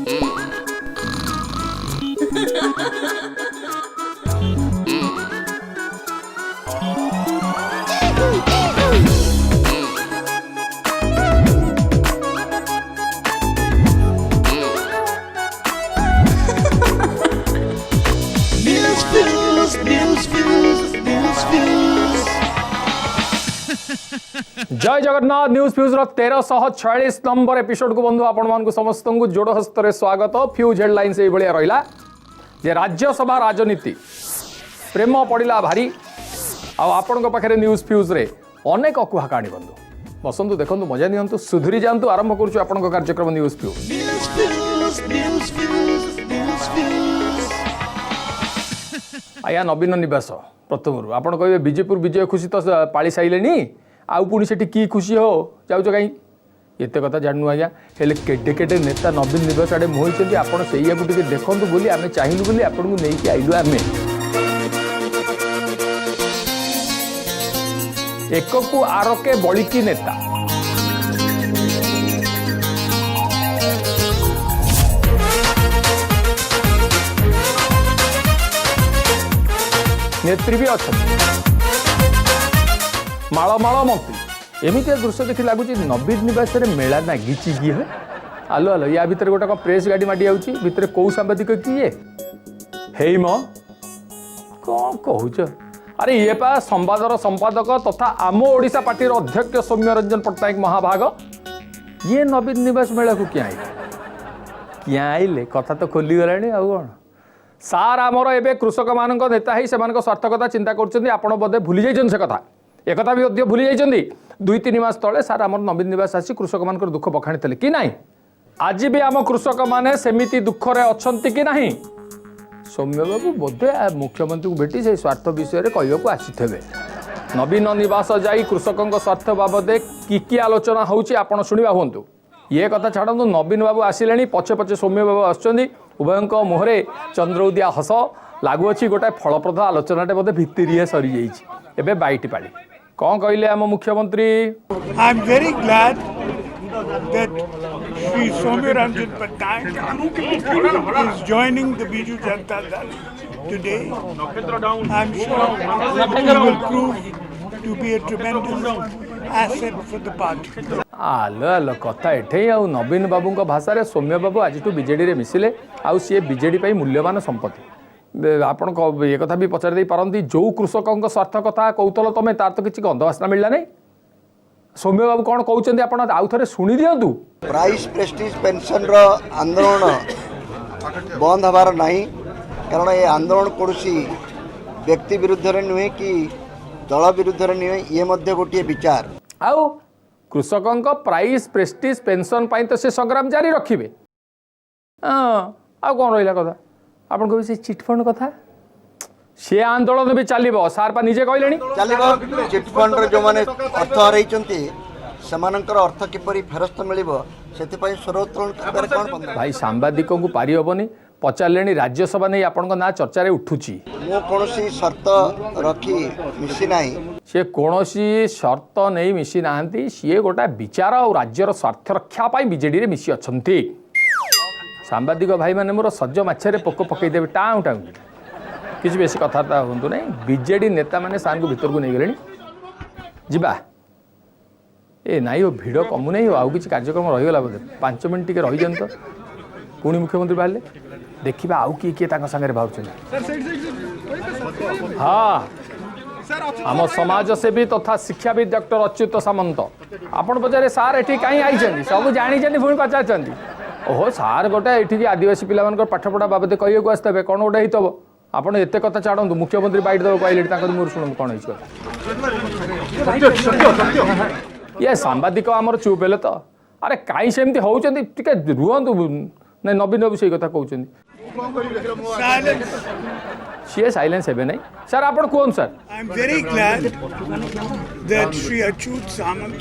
News Fuse, News Fuse, News Fuse. ଜୟ Jagannath. News ଫ୍ୟୁଜ୍ର 1346 number ଏପିସୋଡକୁ ବନ୍ଧୁ ଆପଣମାନଙ୍କୁ ସମସ୍ତଙ୍କୁ ଯୋଡ଼ ହସ୍ତରେ ସ୍ୱାଗତ। ଫ୍ୟୁଜ୍ ହେଡଲାଇନ୍ସ ଏଇଭଳିଆ ରହିଲା ଯେ ରାଜ୍ୟସଭା ରାଜନୀତି ପ୍ରେମ ପଡ଼ିଲା ଭାରି। ଆଉ ଆପଣଙ୍କ ପାଖରେ ନ୍ୟୁଜ୍ ଫ୍ୟୁଜ୍ରେ ଅନେକ ଅକୁହା କାହାଣୀ। ବନ୍ଧୁ, ବସନ୍ତୁ, ଦେଖନ୍ତୁ, ମଜା ନିଅନ୍ତୁ, ସୁଧୁରି ଯାଆନ୍ତୁ। ଆରମ୍ଭ କରୁଛୁ ଆପଣଙ୍କ କାର୍ଯ୍ୟକ୍ରମ news fuse. News Fuse, News Fuse, News Fuse. ଆଜ୍ଞା, ନବୀନ ନିବାସ ପ୍ରଥମରୁ ଆପଣ କହିବେ, ବିଜେପୁର ବିଜୟ ଖୁସି ତ ପାଳି ସାରିଲେଣି, ଆଉ ପୁଣି ସେଠି କି ଖୁସି ହୋ ଯାଉଛ କାହିଁ? ଏତେ କଥା ଜାଣିନୁ ଆଜ୍ଞା, ହେଲେ କେଡ଼େ କେଡ଼େ ନେତା ନବୀନ ନିବାସ ଆଡ଼େ ମୁହଁଇଛନ୍ତି, ଆପଣ ସେଇଆକୁ ଟିକେ ଦେଖନ୍ତୁ ବୋଲି ଆମେ ଚାହିଁଲୁ ବୋଲି ଆପଣଙ୍କୁ ନେଇକି ଆଇଲୁ ଆମେ। ଏକକୁ ଆରକେ ବଳିକି ନେତା। ନେତ୍ରୀ ବି ଅଛନ୍ତି, ମାଳ ମାଳ ମନ୍ତ୍ରୀ। ଏମିତିଆ ଦୃଶ୍ୟ ଦେଖି ଲାଗୁଛି ନବୀନ ନିବାସରେ ମେଳା ନାଗିଛି କି ହେ। ଆଲୋ ଆଲୋ, ୟା ଭିତରେ ଗୋଟେ କ'ଣ ପ୍ରେସ୍ ଗାଡ଼ି ମାଡ଼ି ଯାଉଛି। ଭିତରେ କୋଉ ସାମ୍ବାଦିକ କିଏ ହେଇ ମ, କ'ଣ କହୁଛ? ଆରେ ଇଏ ପା ସମ୍ବାଦର ସମ୍ପାଦକ ତଥା ଆମ ଓଡ଼ିଶା ପାର୍ଟିର ଅଧ୍ୟକ୍ଷ ସୌମ୍ୟ ରଞ୍ଜନ ପଟ୍ଟନାୟକ ମହାଭାଗ। ଇଏ ନବୀନ ନିବାସ ମେଳାକୁ କିଏ ଆଇଲେ? କିଏ ଆଇଲେ? କଥା ତ ଖୋଲିଗଲାଣି, ଆଉ କ'ଣ? ସାର୍ ଆମର ଏବେ କୃଷକମାନଙ୍କ ନେତା ହେଇ ସେମାନଙ୍କ ସ୍ୱାର୍ଥ କଥା ଚିନ୍ତା କରୁଛନ୍ତି। ଆପଣ ବୋଧେ ଭୁଲି ଯାଇଛନ୍ତି ସେ କଥା, ଏକଥା ବି ମଧ୍ୟ ଭୁଲି ଯାଇଛନ୍ତି। 2-3 ମାସ ତଳେ ସାର୍ ଆମର ନବୀନ ନିବାସ ଆସି କୃଷକମାନଙ୍କର ଦୁଃଖ ବଖାଣିଥିଲେ କି ନାହିଁ? ଆଜି ବି ଆମ କୃଷକମାନେ ସେମିତି ଦୁଃଖରେ ଅଛନ୍ତି କି ନାହିଁ? ସୌମ୍ୟବାବୁ ବୋଧେ ମୁଖ୍ୟମନ୍ତ୍ରୀଙ୍କୁ ଭେଟି ସେଇ ସ୍ୱାର୍ଥ ବିଷୟରେ କହିବାକୁ ଆସିଥିବେ। ନବୀନ ନିବାସ ଯାଇ କୃଷକଙ୍କ ସ୍ୱାର୍ଥ ବାବଦେ କି କି ଆଲୋଚନା ହେଉଛି ଆପଣ ଶୁଣିବା ହୁଅନ୍ତୁ। ଇଏ କଥା ଛାଡ଼ନ୍ତୁ, ନବୀନ ବାବୁ ଆସିଲେଣି, ପଛେ ପଛେ ସୌମ୍ୟବାବୁ ଆସୁଛନ୍ତି। ଉଭୟଙ୍କ ମୁହଁରେ ଚନ୍ଦ୍ରଉଦିଆ ହସ ଲାଗୁଅଛି। ଗୋଟାଏ ଫଳପ୍ରଦ ଆଲୋଚନାଟେ ବୋଧେ ଭିତିରିଆ ସରିଯାଇଛି। ଏବେ ବାଇଟି ପାଳି। କ'ଣ କହିଲେ ଆମ ମୁଖ୍ୟମନ୍ତ୍ରୀ? I am very glad that Sri Soumya Ranjan Patnaik is joining the Biju Janata Dal today. I'm sure he will prove to be a tremendous asset for the party. ଆଲୋ ଆଲୋ, କଥା ଏଠେଇ। ଆଉ ନବୀନ ବାବୁଙ୍କ ଭାଷାରେ ସୌମ୍ୟ ବାବୁ ଆଜିଠୁ ବିଜେଡ଼ିରେ ମିଶିଲେ, ଆଉ ସିଏ ବିଜେଡ଼ି ପାଇଁ ମୂଲ୍ୟବାନ ସମ୍ପତ୍ତି। ଆପଣ ଏ କଥା ବି ପଚାରି ଦେଇ ପାରନ୍ତି, ଯେଉଁ କୃଷକଙ୍କ ସ୍ୱାର୍ଥ କଥା କହୁଥିଲ ତମେ, ତାର ତ କିଛି ଗନ୍ଧ ବାସ୍ନା ମିଳିଲା ନାହିଁ। ସୌମ୍ୟ ବାବୁ କ'ଣ କହୁଛନ୍ତି ଆପଣ ଆଉ ଥରେ ଶୁଣି ଦିଅନ୍ତୁ। ପ୍ରାଇସ୍ ପ୍ରେଷ୍ଟିଜ୍ ପେନ୍ସନ୍ର ଆନ୍ଦୋଳନ ବନ୍ଦ ହେବାର ନାହିଁ, କାରଣ ଏ ଆନ୍ଦୋଳନ କୌଣସି ବ୍ୟକ୍ତି ବିରୁଦ୍ଧରେ ନୁହେଁ କି ଦଳ ବିରୁଦ୍ଧରେ ନୁହେଁ। ଇଏ ମଧ୍ୟ ଗୋଟିଏ ବିଚାର। ଆଉ କୃଷକଙ୍କ ପ୍ରାଇସ୍ ପ୍ରେଷ୍ଟିଜ୍ ପେନ୍ସନ୍ ପାଇଁ ତ ସେ ସଂଗ୍ରାମ ଜାରି ରଖିବେ। ହଁ, ଆଉ କ'ଣ ରହିଲା କଥା? ଆପଣ କହିବେ ସେ ଚିଟଫଣ୍ଡ କଥା, ସେ ଆନ୍ଦୋଳନ ବି ଚାଲିବ। ସାର୍ ପା ନିଜେ କହିଲେଣି। ଚାଲିବ। ଚିଟଫଣ୍ଡର ଯେଉଁମାନେ ଅର୍ଥ ହରାଇଛନ୍ତି, ସେମାନଙ୍କର ଅର୍ଥ କିପରି ଫେରସ୍ତ ମିଳିବ, ସେଥିପାଇଁ ସ୍ୱର ଉତ୍ତୋଳନ କରିବାରେ କ'ଣ ବନ୍ଧ? ଭାଇ, ସାମ୍ବାଦିକଙ୍କୁ ପାରିହେବନି। ପଚାରିଲେଣି, ରାଜ୍ୟସଭା ନେଇ ଆପଣଙ୍କ ନାଁ ଚର୍ଚ୍ଚାରେ ଉଠୁଛି। ମୁଁ କୌଣସି ସର୍ତ୍ତ ରଖି ମିଶି ନାହିଁ। ସେ କୌଣସି ସର୍ତ୍ତ ନେଇ ମିଶି ନାହାନ୍ତି। ସିଏ ଗୋଟା ବିଚାର ଆଉ ରାଜ୍ୟର ସ୍ୱାର୍ଥ ରକ୍ଷା ପାଇଁ ବିଜେଡ଼ିରେ ମିଶି ଅଛନ୍ତି। ସାମ୍ବାଦିକ ଭାଇମାନେ ମୋର ସଜ ମାଛରେ ପୋକ ପକେଇଦେବେ ଟାଉଁ ଟାଉଁ। କିଛି ବେଶୀ କଥାବାର୍ତ୍ତା ହୁଅନ୍ତୁ ନାହିଁ। ବିଜେଡ଼ି ନେତାମାନେ ସାର୍ଙ୍କୁ ଭିତରକୁ ନେଇଗଲେଣି। ଯିବା। ଏ ନାଇଁ ଓ, ଭିଡ଼ କମୁନାହିଁ। ଆଉ କିଛି କାର୍ଯ୍ୟକ୍ରମ ରହିଗଲା ବୋଧେ। 5 ମିନିଟ୍ ଟିକେ ରହିଯାନ୍ତୁ ତ। ପୁଣି ମୁଖ୍ୟମନ୍ତ୍ରୀ ବାହାରିଲେ, ଦେଖିବା ଆଉ କିଏ କିଏ ତାଙ୍କ ସାଙ୍ଗରେ ବାହାରୁଛନ୍ତି। ହଁ, ଆମ ସମାଜସେବୀ ତଥା ଶିକ୍ଷାବିତ୍ ଡକ୍ଟର ଅଚ୍ୟୁତ ସାମନ୍ତ। ଆପଣ ପଚାରେ, ସାର୍ ଏଠି କାହିଁ ଆଇଛନ୍ତି? ସବୁ ଜାଣିଛନ୍ତି, ପୁଣି ପଚାରୁଛନ୍ତି। ଓହୋ, ସାର୍ ଗୋଟେ ଏଠିକି ଆଦିବାସୀ ପିଲାମାନଙ୍କର ପାଠପଢ଼ା ବାବଦେ କହିବାକୁ ଆସିଥିବେ, କ'ଣ ଗୋଟେ ହେଇଥିବ। ଆପଣ ଏତେ କଥା ଛାଡ଼ନ୍ତୁ, ମୁଖ୍ୟମନ୍ତ୍ରୀ ବାଇଟ୍ ଦେବାକୁ କହିଲେଣି, ତାଙ୍କର ମୋର ଶୁଣନ୍ତୁ କ'ଣ ହେଇଛି କଥା। ଇଏ ସାମ୍ବାଦିକ ଆମର ଚୁପ୍ ହେଲେ ତ। ଆରେ କାହିଁ ସେମିତି ହଉଛନ୍ତି, ଟିକେ ରୁହନ୍ତୁ। ନାଇଁ, ନବୀନ ବାବୁ ସେଇ କଥା କହୁଛନ୍ତି। Silence. ସିଏ ସାଇଲେନ୍ସ ହେବେ ନାହିଁ। ସାର୍, ଆପଣ କୁହନ୍ତୁ sir. I'm very glad that Sri Achyut Samant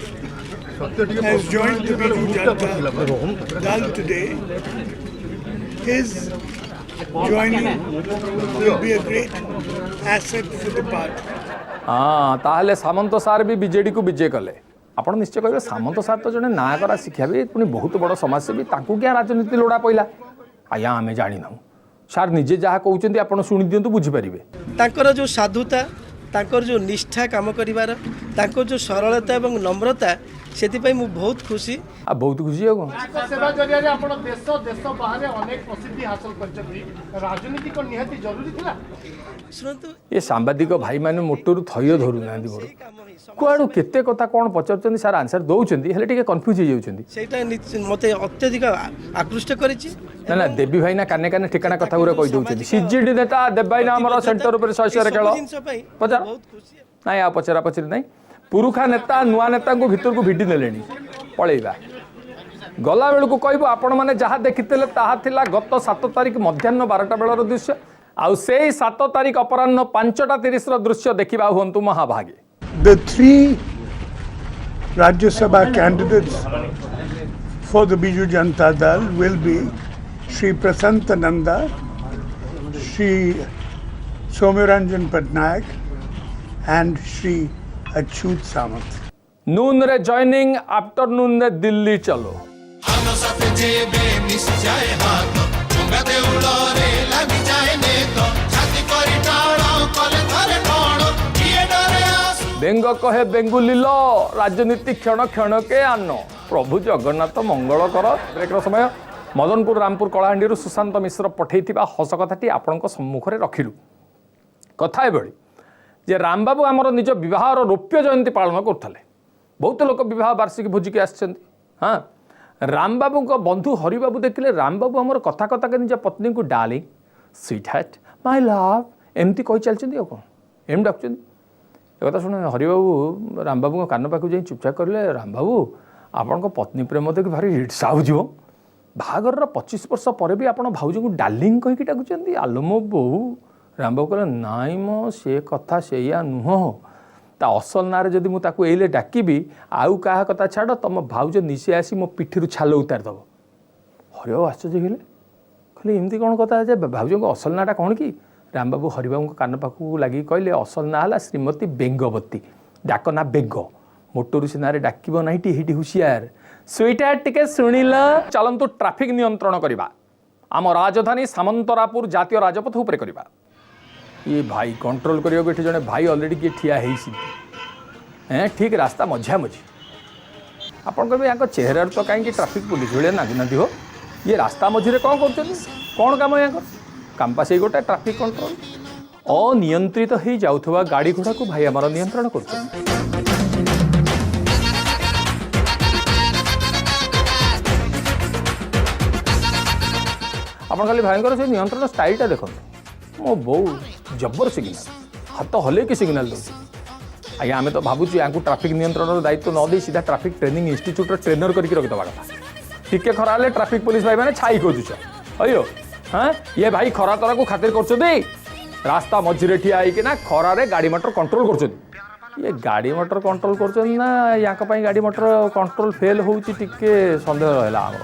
has joined the Biju Janata Dal today. His joining will be a great asset for the party. ହଁ, ତାହେଲେ ସାମନ୍ତ ସାର୍ ବି ବିଜେଡ଼ିକୁ ବିଜେ କଲେ। ଆପଣ ନିଶ୍ଚୟ କହିବେ, ସାମନ୍ତ ସାର୍ ତ ଜଣେ ନାଁ କରା ଶିକ୍ଷାବିତ୍, ପୁଣି ବହୁତ ବଡ଼ ସମାଜସେବୀ, ତାଙ୍କୁ କିଆ ରାଜନୀତି ଲୋଡ଼ା ପଇଲା? ଆଜ୍ଞା ଆମେ ଜାଣିନାହୁଁ। ସାର୍ ନିଜେ ଯାହା କହୁଛନ୍ତି ଆପଣ ଶୁଣିଦିଅନ୍ତୁ, ବୁଝିପାରିବେ। ତାଙ୍କର ଯେଉଁ ସାଧୁତା, ତାଙ୍କର ଯେଉଁ ନିଷ୍ଠା କାମ କରିବାର, ତାଙ୍କର ଯେଉଁ ସରଳତା ଏବଂ ନମ୍ରତା, ସେଥିପାଇଁ ମୁଁ ବହୁତ ଖୁସି। ଆଉ ବହୁତ ଖୁସି ଆଉ କ'ଣ। ସେବା ଜରିଆରେ ଆପଣ ଦେଶ ଦେଶ ବାହାରେ ଅନେକ ପ୍ରସିଦ୍ଧି ହାସଲ କରିଛନ୍ତି। ରାଜନୀତି କ'ଣ ନିହାତି ଜରୁରୀ ଥିଲା? ଶୁଣନ୍ତୁ, ଏ ସାମ୍ବାଦିକ ଭାଇମାନେ ମୋଟରୁ ଥୟ ଧରୁନାହାନ୍ତି ମୋର। ସେଇ କାମ ହିଁ କୁଆଡ଼ୁ କେତେ କଥା କ'ଣ ପଚାରୁଛନ୍ତି, ସାର୍ ଆନ୍ସର ଦେଉଛନ୍ତି, ହେଲେ ଟିକେ କନଫ୍ୟୁଜ୍ ହେଇଯାଉଛନ୍ତି। ସେଇଟା ମୋତେ ଅତ୍ୟଧିକ ଆକୃଷ୍ଟ କରିଛି। ନା ନା, ଦେବୀ ଭାଇନା କାନେ କାନେ ଠିକଣା କଥା ଗୁଡ଼ା କହିଦେଉଛନ୍ତି। ସିଜିଡି ନେତା ଦେବ ଭାଇନା ଆମର ସେଣ୍ଟର ଉପରେ ଶହେ ଶହେରେ ଖେଳ। ଏସବୁ ଜିନିଷ ପାଇଁ ପଚାର। ବହୁତ ଖୁସି। ନାଇଁ, ଆଉ ପଚରା ପଚରି ନାହିଁ। ପୁରୁଖା ନେତା ନୂଆ ନେତାଙ୍କୁ ଭିତରକୁ ଭିଡ଼ି ନେଲେଣି। ପଳେଇବା ଗଲାବେଳକୁ କହିବୁ ଆପଣମାନେ ଯାହା ଦେଖିଥିଲେ ତାହା ଥିଲା ଗତ 7 ତାରିଖ ମଧ୍ୟାହ୍ନ 12ଟା ବେଳର ଦୃଶ୍ୟ। ଆଉ ସେଇ 7 ତାରିଖ ଅପରାହ୍ନ 5ଟା 30ର ଦୃଶ୍ୟ ଦେଖିବା ହୁଅନ୍ତୁ ମହାଭାଗୀ। The three Rajya Sabha candidates for the Biju Janata Dal will be Shri Prasanta Nanda, Shri Soumya Ranjan Patnaik and Shri Achyut Samant. ନୁନରେ joining, ଆଫ୍ଟରନୁନରେ Delhi ଚଲୋ। ଆମ ସାଥେ ଯେବେ ମିଶିଯାଏ ହାତ, ଚୁଙ୍ଗା ଦେଉଳରେ ଲାଗିଯାଏ ନେତ, ଛାତି କରି ଟାଣ କଲେ ଥରେ କଣ କିଏ ଡରେ ଆସୁ। ବେଙ୍ଗ କହେ ବେଙ୍ଗୁଲିଲ, ରାଜନୀତି କ୍ଷଣ କ୍ଷଣକେ ଆନ। ପ୍ରଭୁ ଜଗନ୍ନାଥ ମଙ୍ଗଳ କର। ବ୍ରେକ୍ର ସମୟ। ମଦନପୁର ରାମପୁର କଳାହାଣ୍ଡିରୁ ସୁଶାନ୍ତ ମିଶ୍ର ପଠେଇଥିବା ହସ କଥାଟି ଆପଣଙ୍କ ସମ୍ମୁଖରେ ରଖିଲୁ। କଥା ଏଭଳି ଯେ ରାମବାବୁ ଆମର ନିଜ ବିବାହର ରୌପ୍ୟ ଜୟନ୍ତୀ ପାଳନ କରୁଥିଲେ। ବହୁତ ଲୋକ ବିବାହ ବାର୍ଷିକୀ ଭୋଜିକି ଆସିଛନ୍ତି। ହଁ, ରାମବାବୁଙ୍କ ବନ୍ଧୁ ହରିବାବୁ ଦେଖିଲେ ରାମବାବୁ ଆମର କଥା କଥାକେ ନିଜ ପତ୍ନୀଙ୍କୁ ଡାର୍ଲିଂ, ସୁଇଟ୍ ହାର୍ଟ, ମାଇ ଲଭ୍ ଏମିତି କହି ଚାଲିଛନ୍ତି। ଆଉ କ'ଣ ଏମିତି ଡାକୁଛନ୍ତି। ଏ କଥା ଶୁଣି ହରିବାବୁ ରାମବାବୁଙ୍କ କାନ ପାଖକୁ ଯାଇ ଚୁପଚାପ କରିଲେ, ରାମବାବୁ, ଆପଣଙ୍କ ପତ୍ନୀ ପ୍ରେମ ଦେଖି ଭାରି ଈର୍ଷା ହେଉଛି ହୋ। ବାହାଘରର 25 ବର୍ଷ ପରେ ବି ଆପଣ ଭାଉଜଙ୍କୁ ଡାର୍ଲିଂ କହିକି ଡାକୁଛନ୍ତି। ଆଲୋ ମୋ ବୋଉ। ରାମବାବୁ କହିଲେ, ନାଇଁ ମ, ସେ କଥା ସେଇଆ ନୁହଁ। ତା ଅସଲ ନାଁରେ ଯଦି ମୁଁ ତାକୁ ଏଇଲେ ଡାକିବି, ଆଉ କାହା କଥା ଛାଡ଼, ତମ ଭାଉଜ ନିଜେ ଆସି ମୋ ପିଠିରୁ ଛାଲ ଉତାରିଦେବ। ହରିବାବୁ ଆଶ୍ଚର୍ଯ୍ୟ ହେଇଗଲେ। କହିଲେ, ଏମିତି କ'ଣ କଥା ଯେ ଭାଉଜଙ୍କ ଅସଲ ନାଁଟା କ'ଣ କି? ରାମବାବୁ ହରିବାବୁଙ୍କ କାନ ପାଖକୁ ଲାଗିକି କହିଲେ, ଅସଲ ନାଁ ହେଲା ଶ୍ରୀମତୀ ବେଙ୍ଗବତୀ, ଡାକ ନାଁ ବେଙ୍ଗ। ମୋଟରୁ ସେ ନାଁରେ ଡାକିବ ନାହିଁ ଟି, ହେଇଟି ହୁସିଆର। ସୁଇଟା ଟିକେ ଶୁଣିଲ। ଚାଲନ୍ତୁ ଟ୍ରାଫିକ୍ ନିୟନ୍ତ୍ରଣ କରିବା। ଆମ ରାଜଧାନୀ ସାମନ୍ତରାପୁର ଜାତୀୟ ରାଜପଥ ଉପରେ କରିବା। ଇଏ ଭାଇ କଣ୍ଟ୍ରୋଲ କରିବାକୁ ଏଠି ଜଣେ ଭାଇ ଅଲରେଡ଼ି କିଏ ଠିଆ ହେଇଛି। ଏଁ ଠିକ୍ ରାସ୍ତା ମଝିଆମଝି। ଆପଣ କହିବେ, ୟାଙ୍କ ଚେହେରାରୁ ତ କାହିଁକି ଟ୍ରାଫିକ୍ ପୋଲିସ ଭଳିଆ ନାଗୁନାହାନ୍ତି ହୋ, ଇଏ ରାସ୍ତା ମଝିରେ କ'ଣ କରୁଛନ୍ତି? କ'ଣ କାମ ୟାଙ୍କର? କାମ ପା ସେଇ ଗୋଟେ ଟ୍ରାଫିକ୍ କଣ୍ଟ୍ରୋଲ। ଅନିୟନ୍ତ୍ରିତ ହେଇ ଯାଉଥିବା ଗାଡ଼ି ଘୋଡ଼ାକୁ ଭାଇ ଆମର ନିୟନ୍ତ୍ରଣ କରୁଛନ୍ତି। ଆପଣ ଖାଲି ଭାଇଙ୍କର ସେ ନିୟନ୍ତ୍ରଣ ଷ୍ଟାଇଲଟା ଦେଖନ୍ତୁ। ମୋ ବୋଉ, ଜବର ସିଗ୍ନାଲ, ହାତ ହଲେଇକି ସିଗ୍ନାଲ ଦେଉଛି। ଆଜ୍ଞା, ଆମେ ତ ଭାବୁଛୁ ୟାଙ୍କୁ ଟ୍ରାଫିକ୍ ନିୟନ୍ତ୍ରଣର ଦାୟିତ୍ୱ ନ ଦେଇ ସିଧା ଟ୍ରାଫିକ୍ ଟ୍ରେନିଂ ଇନଷ୍ଟିଚ୍ୟୁଟ୍ର ଟ୍ରେନର କରିକି ରଖିଦେବା କଥା। ଟିକେ ଖରା ହେଲେ ଟ୍ରାଫିକ୍ ପୋଲିସ ଭାଇମାନେ ଛାଇ ଖୋଜୁଛ। ଅಯ್ୟୋ, ହଁ, ଇଏ ଭାଇ ଖରା ତରାକୁ ଖାତିର କରୁଛନ୍ତି। ରାସ୍ତା ମଝିରେ ଠିଆ ହେଇକିନା ଖରାରେ ଗାଡ଼ି ମଟର କଣ୍ଟ୍ରୋଲ କରୁଛନ୍ତି। ଇଏ ଗାଡ଼ି ମଟର କଣ୍ଟ୍ରୋଲ କରୁଛନ୍ତି ନା ୟାଙ୍କ ପାଇଁ ଗାଡ଼ି ମଟର କଣ୍ଟ୍ରୋଲ ଫେଲ୍ ହେଉଛି, ଟିକେ ସନ୍ଦେହ ରହିଲା ଆମର।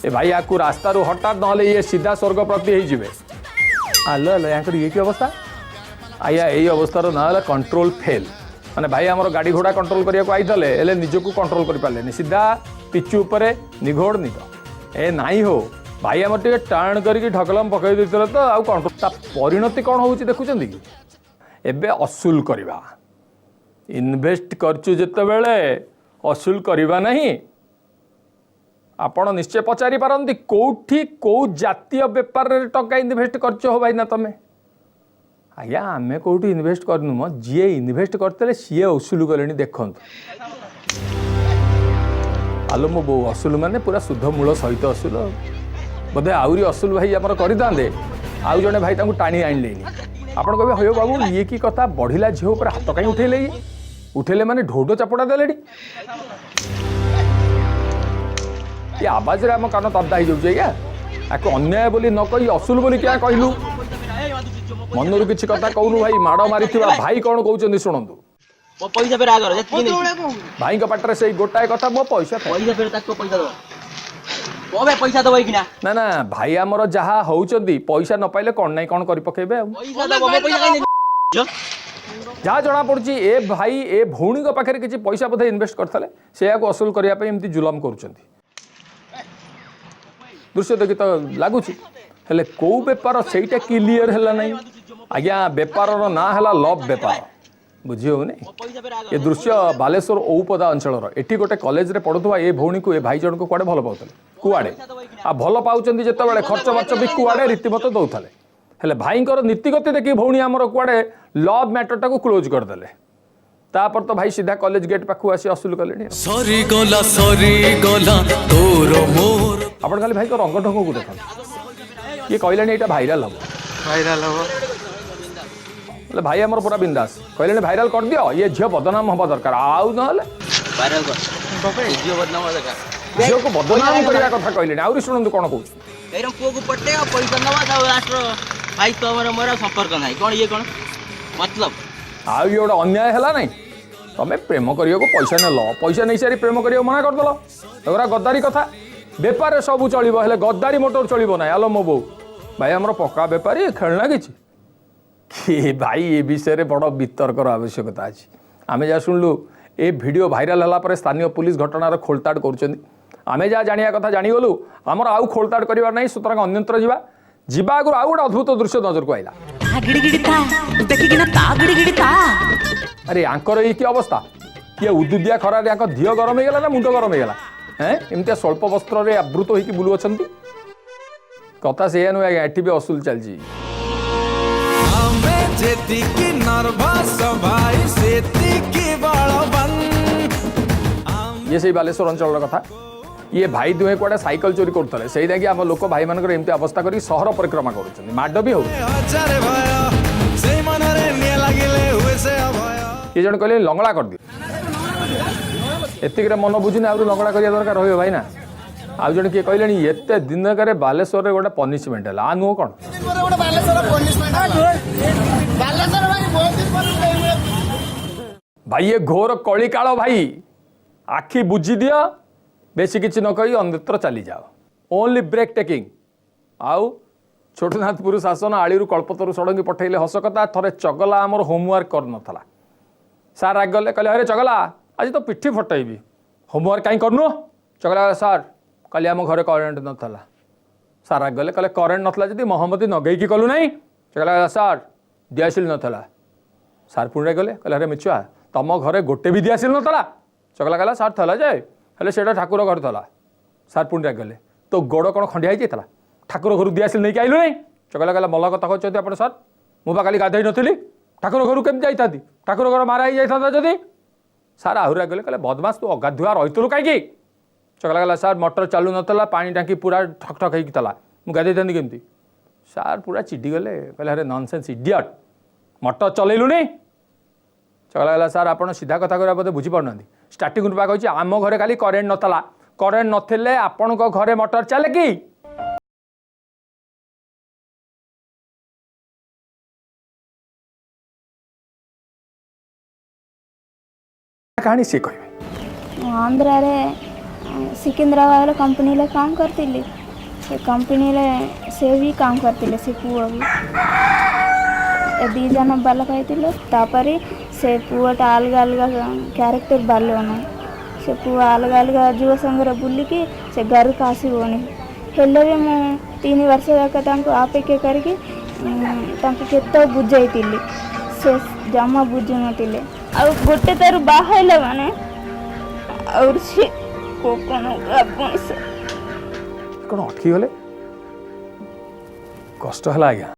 ଏ ଭାଇ, ୟାକୁ ରାସ୍ତାରୁ ହଠାତ୍, ନହେଲେ ଇଏ ସିଧା ସ୍ୱର୍ଗ ପ୍ରାପ୍ତି ହେଇଯିବେ। ଆଲୋ ଆଲୋ, ୟାଙ୍କର ଇଏ କି ଅବସ୍ଥା? ଆଜ୍ଞା, ଏଇ ଅବସ୍ଥାର ନାଁ ହେଲା କଣ୍ଟ୍ରୋଲ ଫେଲ୍। ମାନେ ଭାଇ ଆମର ଗାଡ଼ି ଘୋଡ଼ା କଣ୍ଟ୍ରୋଲ କରିବାକୁ ଆଇଥିଲେ, ହେଲେ ନିଜକୁ କଣ୍ଟ୍ରୋଲ କରିପାରିଲେନି, ସିଧା ପିଚୁ ଉପରେ ନିଘୋଡ଼ ନିଦ। ଏ ନାଇଁ ହୋ, ଭାଇ ଆମର ଟିକେ ଟାଣ କରିକି ଢକଲମ ପକାଇ ଦେଇଥିଲେ ତ ଆଉ କଣ୍ଟ୍ରୋଲ। ତା ପରିଣତି କ'ଣ ହେଉଛି ଦେଖୁଛନ୍ତି କି? ଏବେ ଅସୁଲ କରିବା। ଇନଭେଷ୍ଟ କରିଛୁ ଯେତେବେଳେ ଅସୁଲ କରିବା ନାହିଁ? ଆପଣ ନିଶ୍ଚୟ ପଚାରି ପାରନ୍ତି, କେଉଁଠି କେଉଁ ଜାତୀୟ ବେପାରରେ ଟଙ୍କା ଇନଭେଷ୍ଟ କରିଛ ହୋ ଭାଇନା ତମେ? ଆଜ୍ଞା, ଆମେ କେଉଁଠି ଇନଭେଷ୍ଟ କରିନୁ ମ। ଯିଏ ଇନଭେଷ୍ଟ କରିଥିଲେ ସିଏ ଅସୁଲ କଲେଣି, ଦେଖନ୍ତୁ। ଆଲୋ ମୋ ବୋଉ, ଅସୁଲ ମାନେ ପୁରା ସୁଧ ମୂଳ ସହିତ ଅସୁଲ। ବୋଧେ ଆହୁରି ଅସୁଲ ଭାଇ ଆମର କରିଥାନ୍ତେ, ଆଉ ଜଣେ ଭାଇ ତାଙ୍କୁ ଟାଣି ଆଣିଲେନି। ଆପଣ କହିବେ, ହଇଓ ବାବୁ, ଇଏ କି କଥା, ବଢ଼ିଲା ଝିଅ ଉପରେ ହାତ କାହିଁ ଉଠେଇଲେ ଇଏ? ଉଠେଇଲେ ମାନେ ଢୋ ଢୋ ଚାପଡ଼ା ଦେଲେଣି। ଏ ଆବାଜରେ ଆମ କାନ ତବ୍ଦା ହେଇଯାଉଛି ଆଜ୍ଞା। ଆକୁ ଅନ୍ୟାୟ ବୋଲି ନ କହି ଅସୁଲ ବୋଲି କିଆ କହିଲୁ? ମନରୁ କିଛି କଥା କହୁନୁ ଭାଇ। ମାଡ଼ ମାରିଥିବା ଭାଇ କ'ଣ କହୁଛନ୍ତି ଶୁଣନ୍ତୁ। ମୋ ପଇସା ଫେରେ ଆଗର ଯେତିକି ନେଇଛି। ଭାଇଙ୍କ ପାଟିରେ ସେଇ ଗୋଟାଏ କଥା, ମୋ ପଇସା ଫେର। ପଇସା ଫେରେ, ତାକୁ ପଇସା ଦବ କବେ? ପଇସା ଦବ ଏଇଖିନା। ନା ନା, ଭାଇ ଆମର ଯାହା ହଉଛନ୍ତି, ପଇସା ନ ପାଇଲେ କ'ଣ ନାଇଁ କ'ଣ କରି ପକେଇବେ ଆଉ। ପଇସା ଦବ, ମୋ ପଇସା କାଇଁ ନେଇଛ? ଯାହା ଜଣାପଡ଼ୁଛି, ଏ ଭାଇ ଏ ଭଉଣୀଙ୍କ ପାଖରେ କିଛି ପଇସା ବୋଧେ ଇନଭେଷ୍ଟ କରିଥିଲେ, ସେଇଆକୁ ଅସୁଲ କରିବା ପାଇଁ ଏମିତି ଜୁଲମ କରୁଛନ୍ତି। ଦୃଶ୍ୟ ଦେଖି ତ ଲାଗୁଛି। ହେଲେ କେଉଁ ବେପାର ସେଇଟା କ୍ଲିଅର ହେଲା ନାହିଁ ଆଜ୍ଞା। ବେପାରର ନାଁ ହେଲା ଲଭ୍ ବେପାର, ବୁଝି ହେଉନି। ଏ ଦୃଶ୍ୟ ବାଲେଶ୍ୱର ଔପଦା ଅଞ୍ଚଳର। ଏଠି ଗୋଟେ କଲେଜରେ ପଢ଼ୁଥିବା ଏ ଭଉଣୀକୁ ଏ ଭାଇ ଜଣକୁ କୁଆଡ଼େ ଭଲ ପାଉଥିଲେ, କୁଆଡ଼େ ଆଉ ଭଲ ପାଉଛନ୍ତି ଯେତେବେଳେ ଖର୍ଚ୍ଚ ବାର୍ଚ୍ଚ ବି କୁଆଡ଼େ ରୀତିମତ ଦେଉଥିଲେ। ହେଲେ ଭାଇଙ୍କର ନୀତିଗତି ଦେଖି ଭଉଣୀ ଆମର କୁଆଡ଼େ ଲଭ୍ ମ୍ୟାଟରଟାକୁ କ୍ଲୋଜ୍ କରିଦେଲେ। ତାପରେ ତ ଭାଇ ସିଧା କଲେଜ ଗେଟ୍ ପାଖକୁ ଆସି ଅସୁଲ କଲେଣି। ସରିଗଲା ସରିଗଲା ତୋର ମୋର। ଆପଣ ଖାଲି ଭାଇଙ୍କ ରଙ୍ଗ ଢଙ୍ଗକୁ ଦେଖନ୍ତୁ। ଇଏ କହିଲେଣି ଏଇଟା ଭାଇରାଲ ହବ, ଭାଇରାଲ ହବ। ହେଲେ ଭାଇ ଆମର ପୁରା ବିନ୍ଦାସ କହିଲେଣି ଭାଇରାଲ କରିଦିଅ, ଇଏ ଝିଅ ବଦନାମ ହବା ଦରକାର, ଆଉ ନହେଲେ ଭାଇରାଲ କର, ଝିଅ ବଦନାମ ଦରକାର। ଝିଅକୁ ବଦନାମ କରିବା କଥା କହିଲେଣି। ଆହୁରି ଶୁଣନ୍ତୁ କ'ଣ କହୁଛି। ଏଇରକମ ପୁଅକୁ ପଟେ ଆଉ ପଇସା ନେବା, ତାକୁ ଲାଷ୍ଟର ଭାଇ ତମର ମୋର ଆଉ ସମ୍ପର୍କ ନାହିଁ, କ'ଣ ଇଏ କ'ଣ ମତଲବ? ଆଉ ଇଏ ଗୋଟେ ଅନ୍ୟାୟ ହେଲା ନାଇଁ? ତମେ ପ୍ରେମ କରିବାକୁ ପଇସା ନେଲ, ପଇସା ନେଇସାରି ପ୍ରେମ କରିବାକୁ ମନା କରିଦେଲ, ଏଗୁଡ଼ା ଗଦ୍ଦାରି କଥା। ବେପାରରେ ସବୁ ଚଳିବ, ହେଲେ ଗଦ୍ଦାରି ମୋଟର ଚଳିବ ନାହିଁ। ଆଲୋ ମୋ ବୋଉ, ଭାଇ ଆମର ପକ୍କା ବେପାରୀ, ଖେଳନା କିଛି କି ଭାଇ? ଏ ବିଷୟରେ ବଡ଼ ବିତର୍କର ଆବଶ୍ୟକତା ଅଛି। ଆମେ ଯାହା ଶୁଣିଲୁ, ଏ ଭିଡ଼ିଓ ଭାଇରାଲ ହେଲା ପରେ ସ୍ଥାନୀୟ ପୁଲିସ ଘଟଣାର ଖୋଳତାଡ଼ କରୁଛନ୍ତି। ଆମେ ଯାହା ଜାଣିବା କଥା ଜାଣିଗଲୁ, ଆମର ଆଉ ଖୋଳତାଡ଼ କରିବାର ନାହିଁ। ସୁତରାଂ ଅନ୍ୟତ୍ର ଯିବା। ଯିବା ଆଗରୁ ଆଉ ଗୋଟେ ଅଦ୍ଭୁତ ଦୃଶ୍ୟ ନଜରକୁ ଆଇଲା। ଦେଖିକିନା ତା ଗିଡ଼ି ଗିଡ଼ି ତା। ଆରେ ଆଙ୍କର ଏଇ କି ଅବସ୍ଥା? ଇଏ ଉଦୁଦିଆ ଖରାରେ ଆଙ୍କ ଦିହ ଗରମ ହେଇଗଲା ନା ମୁଣ୍ଡ ଗରମ ହେଇଗଲା? ହେଁ, ଏମିତିଆ ସ୍ୱଳ୍ପ ବସ୍ତ୍ରରେ ଆବୃତ ହେଇକି ବୁଲୁଅଛନ୍ତି। କଥା ସେଇଆ ନୁହେଁ ଆଜ୍ଞା, ଏଠି ବି ଅସୁଲ ଚାଲିଛି। ଆମେ ଯେତିକି ନର୍ଭସ ଭାଇ ସେତିକି ବଳବାନ। ଇଏ ସେଇ ବାଲେଶ୍ୱର ଅଞ୍ଚଳର କଥା। ଇଏ ଭାଇ ଦୁହେଁ କୁଆଡ଼େ ସାଇକେଲ ଚୋରି କରୁଥିଲେ, ସେଇ ଲାଗି ଆମ ଲୋକ ଭାଇମାନଙ୍କର ଏମିତି ଅବସ୍ଥା କରି ସହର ପରିକ୍ରମା କରୁଛନ୍ତି, ମାଡ଼ ବି ହଉଛି। ହଜାରେ ଭୟ ସେଇ ମନରେ ନିଆଁ ଲାଗିଲେ ହୁଏ ସେ ଅଭୟ। ଇଏ ଜଣେ କହିଲେ ଲଙ୍ଗଳା କରିଦିଅ, ଏତିକିରେ ମନ ବୁଝୁନି, ଆହୁରି ଲଙ୍ଗଳା କରିବା ଦରକାର ରହିବ ଭାଇ ନା। ଆଉ ଜଣେ କିଏ କହିଲେଣି ଏତେ ଦିନକରେ ବାଲେଶ୍ୱରରେ ଗୋଟେ ପନିଶମେଣ୍ଟ ହେଲା, ଆ ନୁହଁ କ'ଣ? ଭାଇ ଏ ଘୋର କଳିକାଳ ଭାଇ, ଆଖି ବୁଝି ଦିଅ, ବେଶୀ କିଛି ନ କହି ଅନ୍ୟତ୍ର ଚାଲିଯାଅ, ଓନ୍ଲି ବ୍ରେକ୍ ଟେକିଂ। ଆଉ ଛୋଟନାଥପୁର ଶାସନ ଆଳିରୁ କଳ୍ପତରୁ ଷଡ଼ଙ୍ଗୀ ପଠେଇଲେ ହସ କଥା। ଥରେ ଚଗଲା ଆମର ହୋମୱାର୍କ କରୁନଥିଲା। ସାର୍ ରାଗିଗଲେ, କହିଲେ ଆରେ ଚଗଲା, ଆଜି ତ ପିଠି ଫଟେଇବି, ହୋମୱାର୍କ କାହିଁ କରୁନୁ? ଚଗଲା କହିଲା, ସାର୍ କାଲି ଆମ ଘରେ କରେଣ୍ଟ ନଥିଲା। ସାର୍ ରାଗିଗଲେ, କହିଲେ କରେଣ୍ଟ ନଥିଲା ଯଦି ମହମବତୀ ନଗେଇକି କଲୁ ନାହିଁ? ଚଗଲା କହିଲା, ସାର୍ ଦିଆସିଲ ନଥିଲା। ସାର୍ ପୁଣି ରାଗିଗଲେ, କହିଲେ ଆରେ ମିଛୁଆ, ତମ ଘରେ ଗୋଟେ ବି ଦିଆସିଲ ନଥିଲା? ଚଗଲା କହିଲା, ସାର୍ ଥିଲା ଯେ, ହେଲେ ସେଇଟା ଠାକୁର ଘରେ ଥିଲା। ସାର୍ ପୁଣି ରାଗିଗଲେ, ତୋ ଗୋଡ଼ କ'ଣ ଖଣ୍ଡିଆ ହେଇଯାଇଥିଲା, ଠାକୁର ଘରୁ ଦିଆସିଲ ନେଇକି ଆଇଲୁ ନାହିଁ? ଚଗଲା କହିଲା, ମଲା କଥା କହୁଛନ୍ତି ଆପଣ ସାର୍, ମୁଁ ବା କାଲି ଗାଧୋଇ ନଥିଲି, ଠାକୁର ଘରୁ କେମିତି ଯାଇଥାନ୍ତି, ଠାକୁର ଘର ମାରା ହେଇଯାଇଥାନ୍ତା ଯଦି। ସାର୍ ଆହୁରି ରାଗିଗଲେ, କହିଲେ ବଦମାସ, ତୁ ଅଗାଧୁଆ ରହିଥିଲୁ କାହିଁକି? ଚଗଲା କହିଲା, ସାର୍ ମଟର ଚାଲୁ ନଥିଲା, ପାଣି ଟାଙ୍କି ପୁରା ଠକ୍ ଠକ୍ ହେଇକି ଥିଲା, ମୁଁ ଗାଧେଇଥାନ୍ତି କେମିତି? ସାର୍ ପୁରା ଚିଡ଼ିଗଲେ, କହିଲେ ଆରେ ନନସେନ୍ସ ଇଡ଼ିଅଟ୍, ମଟର ଚଲେଇଲୁନି? ଚଗଲା କହିଲା, ସାର୍ ଆପଣ ସିଧା କଥା କହିବା ବୋଧେ ବୁଝିପାରୁନାହାନ୍ତି, ଷ୍ଟାର୍ଟିଂରୁ ବା କହିଛି ଆମ ଘରେ କାଲି କରେଣ୍ଟ ନଥିଲା, କରେଣ୍ଟ ନଥିଲେ ଆପଣଙ୍କ ଘରେ ମଟର ଚାଲେ କି? କାହାଣୀ ସିଏ କହିବେ। ମୁଁ ଆନ୍ଧ୍ରାରେ ସିକନ୍ଦ୍ରାବାଦର କମ୍ପାନୀରେ କାମ କରିଥିଲି। ସେ କମ୍ପାନୀରେ ସେ ବି କାମ କରିଥିଲେ, ସେ ପୁଅ ବି। ଏ ଦୁଇ ଜଣ ଭଲ ପାଇଥିଲେ। ତାପରେ ସେ ପୁଅଟା ଅଲଗା ଅଲଗା କ୍ୟାରେକ୍ଟର ବାଲୁଅନ, ସେ ପୁଅ ଅଲଗା ଅଲଗା ଝିଅ ସାଙ୍ଗରେ ବୁଲିକି ସେ ଘରକୁ ଆସିବନି। ହେଲେ ବି ମୁଁ 3 ବର୍ଷ ଯାକ ତାଙ୍କୁ ଅପେକ୍ଷା କରିକି ତାଙ୍କୁ କେତେ ବୁଝାଇଥିଲି, ସେ ଜମା ବୁଝୁନଥିଲେ। ଆଉ ଗୋଟେ ତାର ବାହା ହେଲା ମାନେ ଆଉ ସେ କଣ ଆପଣ କ'ଣ ଅଟକିଗଲେ? କଷ୍ଟ ହେଲା ଆଜ୍ଞା।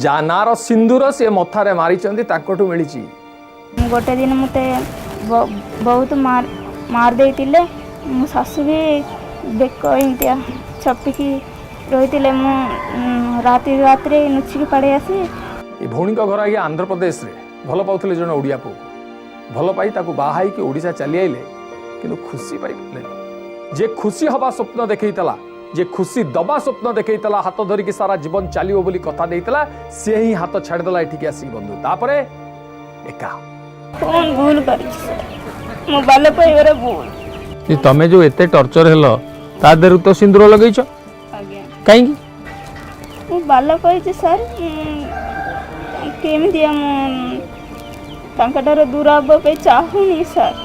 ଯାହା ନାଁର ସିନ୍ଦୁର ସେ ମଥାରେ ମାରିଛନ୍ତି, ତାଙ୍କଠୁ ମିଳିଛି। ଗୋଟେ ଦିନ ମୋତେ ବହୁତ ମାର ଦେଇଥିଲେ। ମୋ ଶାଶୁ ବି ବେକ ଏମିତିଆ ଛପିକି ରହିଥିଲେ। ମୁଁ ରାତି ରାତିରେ ନୁଚିକି ପଳେଇ ଆସି। ଏ ଭଉଣୀଙ୍କ ଘର ଆଜ୍ଞା ଆନ୍ଧ୍ରପ୍ରଦେଶରେ। ଭଲ ପାଉଥିଲେ ଜଣେ ଓଡ଼ିଆ ପୁଅକୁ, ଭଲ ପାଇ ତାକୁ ବାହା ହେଇକି ଓଡ଼ିଶା ଚାଲି ଆଇଲେ, କିନ୍ତୁ ଖୁସି ପାଇପାରିଲେନି। ଯେ ଖୁସି ହେବା ସ୍ୱପ୍ନ ଦେଖେଇଥିଲା, ଯେ ଖୁସି ଦବା ସ୍ୱପ୍ନ ଦେଖେଇଥିଲା, ହାତ ଧରିକି ସାରା ଜୀବନ ଚାଲିବ ବୋଲି କଥା ଦେଇଥିଲା, ସେ ହିଁ ହାତ ଛାଡ଼ିଦେଲା ଏଠିକି ଆସିକି ବନ୍ଧୁ। ତାପରେ ଏକା। କ'ଣ ଭୁଲ କରିଛି ସାର୍? ମୁଁ ଭଲ ପାଇବାର ଭୁଲ। ତମେ ଯୋଉ ଏତେ ଟର୍ଚର ହେଲ, ତା ଦେହରୁ ତ ସିନ୍ଦୁର ଲଗେଇଛ? ଆଜ୍ଞା। କାହିଁକି? ମୁଁ ଭଲ ପାଇଛି ସାର୍, କେମିତି ମୁଁ ତାଙ୍କଠାରୁ ଦୂର ହେବା ପାଇଁ ଚାହୁଁନି ସାର୍।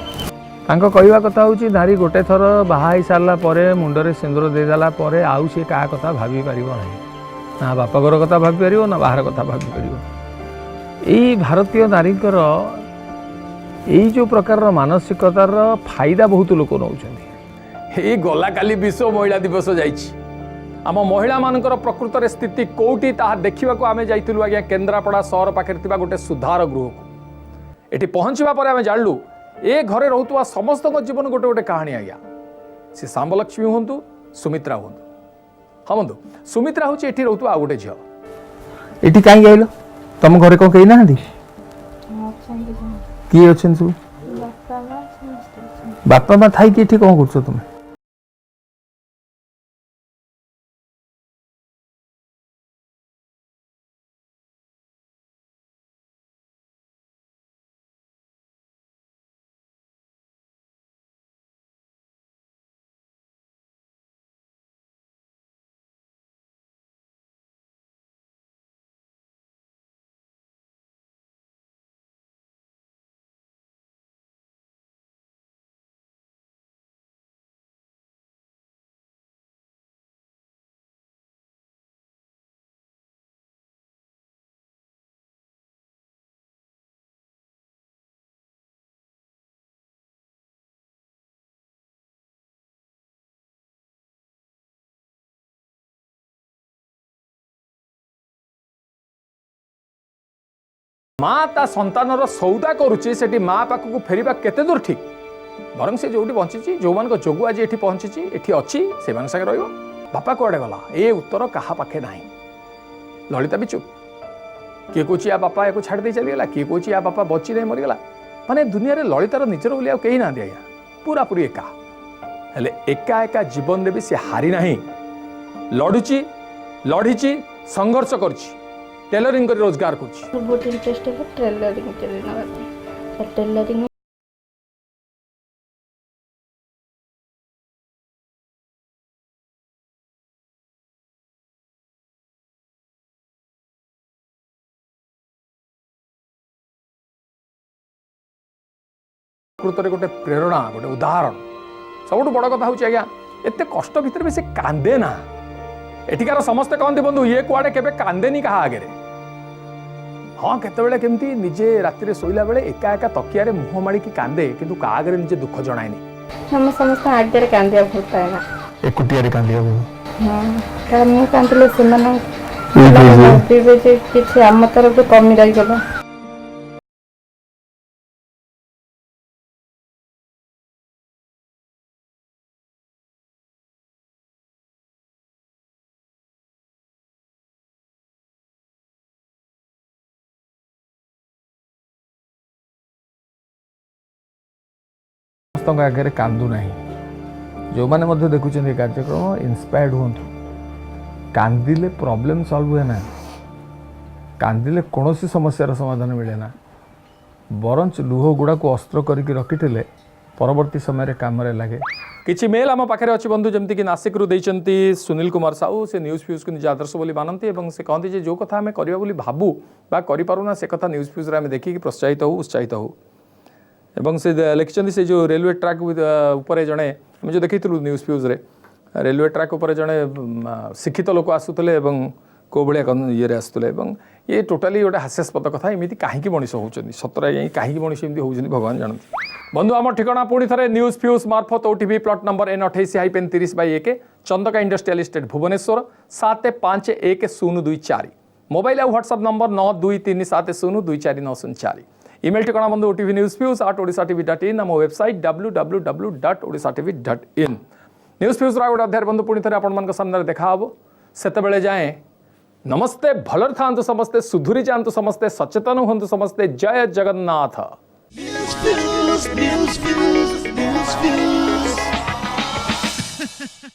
ତାଙ୍କ କହିବା କଥା ହେଉଛି, ନାରୀ ଗୋଟେ ଥର ବାହା ହେଇସାରିଲା ପରେ, ମୁଣ୍ଡରେ ସିନ୍ଦୁର ଦେଇଦେଲା ପରେ ଆଉ ସିଏ କାହା କଥା ଭାବି ପାରିବ ନାହିଁ। ନା ବାପଘର କଥା ଭାବିପାରିବ, ନା ବାହାର କଥା ଭାବିପାରିବ। ଏଇ ଭାରତୀୟ ନାରୀଙ୍କର ଏଇ ଯେଉଁ ପ୍ରକାରର ମାନସିକତାର ଫାଇଦା ବହୁତ ଲୋକ ନେଉଛନ୍ତି। ଏଇ ଗଲା କାଲି ବିଶ୍ୱ ମହିଳା ଦିବସ ଯାଇଛି। ଆମ ମହିଳାମାନଙ୍କର ପ୍ରକୃତରେ ସ୍ଥିତି କେଉଁଠି, ତାହା ଦେଖିବାକୁ ଆମେ ଯାଇଥିଲୁ ଆଜ୍ଞା କେନ୍ଦ୍ରାପଡ଼ା ସହର ପାଖରେ ଥିବା ଗୋଟେ ସୁଧାର ଗୃହକୁ। ଏଠି ପହଞ୍ଚିବା ପରେ ଆମେ ଜାଣିଲୁ, ଏ ଘରେ ରହୁଥିବା ସମସ୍ତଙ୍କ ଜୀବନ ଗୋଟେ ଗୋଟେ କାହାଣୀ ଆଜ୍ଞା। ସେ ଶାମ୍ବଲକ୍ଷ୍ମୀ ହୁଅନ୍ତୁ, ସୁମିତ୍ରା ହୁଅନ୍ତୁ। ହଁ ବନ୍ଧୁ, ସୁମିତ୍ରା ହେଉଛି ଏଠି ରହୁଥିବା ଆଉ ଗୋଟେ ଝିଅ। ଏଠି କାହିଁକି ଆଇଲ? ତମ ଘରେ କ'ଣ କେହି ନାହାନ୍ତି? କିଏ ଅଛନ୍ତି ସବୁ? ବାପା ମା ସମସ୍ତେ ଅଛନ୍ତି। ବାପା ମା ଥାଇକି ଏଠି କ'ଣ କରୁଛ ତୁମେ? ମା ତା ସନ୍ତାନର ସଉଦା କରୁଛି, ସେଠି ମା ପାଖକୁ ଫେରିବା କେତେ ଦୂର ଠିକ୍? ବରଂ ସେ ଯେଉଁଠି ବଞ୍ଚିଛି, ଯେଉଁମାନଙ୍କ ଯୋଗୁଁ ଆଜି ଏଠି ପହଞ୍ଚିଛି, ଏଠି ଅଛି, ସେମାନଙ୍କ ସାଙ୍ଗେ ରହିବ। ବାପା କୁଆଡ଼େ ଗଲା, ଏ ଉତ୍ତର କାହା ପାଖେ ନାହିଁ। ଲଳିତା ବି ଚୁପ୍। କିଏ କହୁଛି ୟା ବାପା ୟାକୁ ଛାଡ଼ି ଦେଇ ଚାଲିଗଲା, କିଏ କହୁଛି ୟା ବାପା ବଞ୍ଚି ନାହିଁ, ମରିଗଲା। ମାନେ ଦୁନିଆରେ ଲଳିତାର ନିଜର ବୋଲି ଆଉ କେହି ନାହାନ୍ତି ଆଜ୍ଞା, ପୁରାପୁରି ଏକା। ହେଲେ ଏକା ଏକା ଜୀବନରେ ବି ସେ ହାରି ନାହିଁ, ଲଢ଼ୁଛି, ଲଢ଼ିଛି, ସଂଘର୍ଷ କରୁଛି, ଟେଲରିଂ କରି ରୋଜଗାର କରୁଛି। ବହୁତ ଇଣ୍ଟରେଷ୍ଟ ହେଲା ଟେଲରିଂ ନେବା ପାଇଁ, ଟେଲରିଂ। ପ୍ରକୃତରେ ଗୋଟେ ପ୍ରେରଣା, ଗୋଟେ ଉଦାହରଣ। ସବୁଠୁ ବଡ଼ କଥା ହେଉଛି ଆଜ୍ଞା, ଏତେ କଷ୍ଟ ଭିତରେ ବି ସେ କାନ୍ଦେ ନା। ଏଠିକାର ସମସ୍ତେ କହନ୍ତି ବନ୍ଧୁ, ଇଏ କୁଆଡ଼େ କେବେ କାନ୍ଦେନି କାହା ଆଗରେ। ହଁ, କେତେବେଳେ କେମିତି ନିଜେ ରାତିରେ ଶୋଇଲା ବେଳେ ଏକା ଏକା ତକିଆରେ ମୁହଁ ମାଡ଼ିକି କାନ୍ଦେ, କିନ୍ତୁ କାହା ଆଗରେ ନିଜେ ଦୁଃଖ ଜଣାଏନି। ଆମେ ସମସ୍ତଙ୍କ ଆଗରେ କାନ୍ଦିବା ଭଲ ପାଏ ନା। ଏକୁଟିଆରେ କାନ୍ଦିବାକୁ? ହଁ, କାରଣ ମୁଁ କାନ୍ଦିଲେ ସେମାନେ ଭାବିବେ ଯେ କିଛି ଆମ ତରଫରୁ କମି ରହିଗଲା। ସମସ୍ତଙ୍କ ଆଗରେ କାନ୍ଦୁ ନାହିଁ। ଯେଉଁମାନେ ମଧ୍ୟ ଦେଖୁଛନ୍ତି ଏ କାର୍ଯ୍ୟକ୍ରମ, ଇନ୍ସପାୟାର୍ଡ ହୁଅନ୍ତୁ। କାନ୍ଦିଲେ ପ୍ରୋବ୍ଲେମ୍ ସଲ୍ଭ ହୁଏ ନା, କାନ୍ଦିଲେ କୌଣସି ସମସ୍ୟାର ସମାଧାନ ମିଳେ ନା, ବରଞ୍ଚ ଲୁହ ଗୁଡ଼ାକୁ ଅସ୍ତ୍ର କରିକି ରଖିଥିଲେ ପରବର୍ତ୍ତୀ ସମୟରେ କାମରେ ଲାଗେ। କିଛି ମେଲ୍ ଆମ ପାଖରେ ଅଛି ବନ୍ଧୁ, ଯେମିତିକି ନାସିକରୁ ଦେଇଛନ୍ତି ସୁନୀଲ କୁମାର ସାହୁ। ସେ ନ୍ୟୁଜ୍ ଫ୍ୟୁଜ୍କୁ ନିଜ ଆଦର୍ଶ ବୋଲି ମାନନ୍ତି ଏବଂ ସେ କହନ୍ତି ଯେ ଯେଉଁ କଥା ଆମେ କରିବା ବୋଲି ଭାବୁ ବା କରିପାରୁନା, ସେ କଥା ନ୍ୟୁଜ୍ ଫ୍ୟୁଜ୍ରେ ଆମେ ଦେଖିକି ପ୍ରୋତ୍ସାହିତ ହଉ, ଉତ୍ସାହିତ ହଉ। ଏବଂ ସେ ଲେଖିଛନ୍ତି, ସେ ଯେଉଁ ରେଲୱେ ଟ୍ରାକ୍ ଉପରେ ଜଣେ, ଆମେ ଯେଉଁ ଦେଖିଥିଲୁ ନ୍ୟୁଜ୍ ଫ୍ୟୁଜ୍ରେ, ରେଲୱେ ଟ୍ରାକ୍ ଉପରେ ଜଣେ ଶିକ୍ଷିତ ଲୋକ ଆସୁଥିଲେ ଏବଂ କେଉଁ ଭଳିଆ ଇଏରେ ଆସୁଥିଲେ, ଏବଂ ଇଏ ଟୋଟାଲି ଗୋଟେ ହାସ୍ୟାସ୍ପଦ କଥା। ଏମିତି କାହିଁକି ମଣିଷ ହେଉଛନ୍ତି? ସତରେ ଆଜ୍ଞା, କାହିଁକି ମଣିଷ ଏମିତି ହେଉଛନ୍ତି ଭଗବାନ ଜାଣନ୍ତି। ବନ୍ଧୁ, ଆମ ଠିକଣା ପୁଣି ଥରେ ନ୍ୟୁଜ୍ ଫ୍ୟୁଜ୍ ମାର୍ଫତ OTV, plot number N 28-30/1, Chandaka industrial estate, Bhubaneswar 751024। Mobile ଆଉ ହ୍ୱାଟ୍ସଆପ୍ ନମ୍ବର 9237024904। ଇମେଲ୍ ଠିକଣା ବନ୍ଧୁ otvnewsfuse@odishatv.in। ଆମ ୱେବସାଇଟ୍ www.odishatv.in। News ଫ୍ୟୁଜ୍ର ଆଉ ଗୋଟେ ଅଧ୍ୟାୟ ବନ୍ଧୁ ପୁଣି ଥରେ ଆପଣମାନଙ୍କ ସାମ୍ନାରେ ଦେଖା ହେବ। ସେତେବେଳେ ଯାଏଁ ନମସ୍ତେ। ଭଲରେ ଥାଆନ୍ତୁ ସମସ୍ତେ, ସୁଧୁରି ଯାଆନ୍ତୁ ସମସ୍ତେ, ସଚେତନ ହୁଅନ୍ତୁ ସମସ୍ତେ। ଜୟ Jagannath. News Fuse, News Fuse, News Fuse.